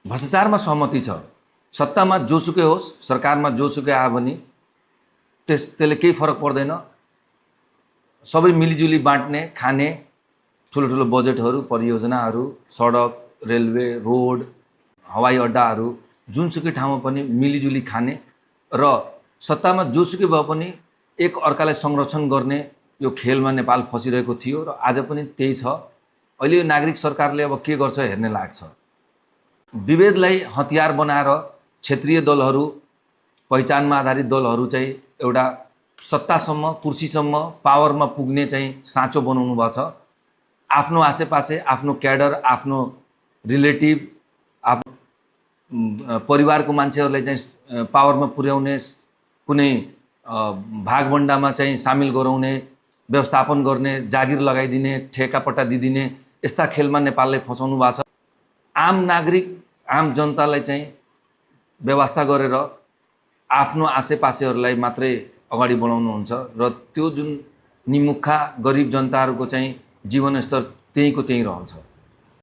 भ्रष्टाचारमा सहमति छ। सत्तामा जोसुकै होस्, सरकारमा जोसुकै आयो भने त्यसले केही फरक पर्दैन। सबै मिलिजुली बाँड्ने खाने ठुलो ठुलो बजेटहरू, परियोजनाहरू, सडक, रेलवे, रोड, हवाई अड्डाहरू जुनसुकै ठाउँमा पनि मिलिजुली खाने र सत्तामा जोसुकै भए पनि एक अर्कालाई संरक्षण गर्ने यो खेलमा नेपाल फसिरहेको थियो र आज पनि त्यही छ। अहिले यो नागरिक सरकारले अब के गर्छ हेर्ने लाग्छ। विभेदलाई हतियार बनाएर क्षेत्रीय दलहरू, पहिचानमा आधारित दलहरू चाहिँ एउटा सत्तासम्म, कुर्सीसम्म, पावरमा पुग्ने चाहिँ साँचो बनाउनु भएको छ। आफ्नो आसेपासे आफ्नो क्याडर, आफ्नो रिलेटिभ, आफ्नो परिवारको मान्छेहरूलाई चाहिँ पावरमा पुर्याउने, कुनै भागभण्डामा चाहिँ सामेल गराउने, व्यवस्थापन गर्ने, जागिर लगाइदिने, ठेकापट्टा दिदिने यस्ता खेलमा नेपाललाई फसाउनु भएको छ। आम नागरिक, आम जनतालाई चाहिँ व्यवस्था गरेर आफ्नो आसेपासेहरूलाई मात्रै अगाडि बढाउनुहुन्छ र त्यो जुन निमुखा गरिब जनताहरूको चाहिँ जीवनस्तर त्यहीँको त्यहीँ रहन्छ।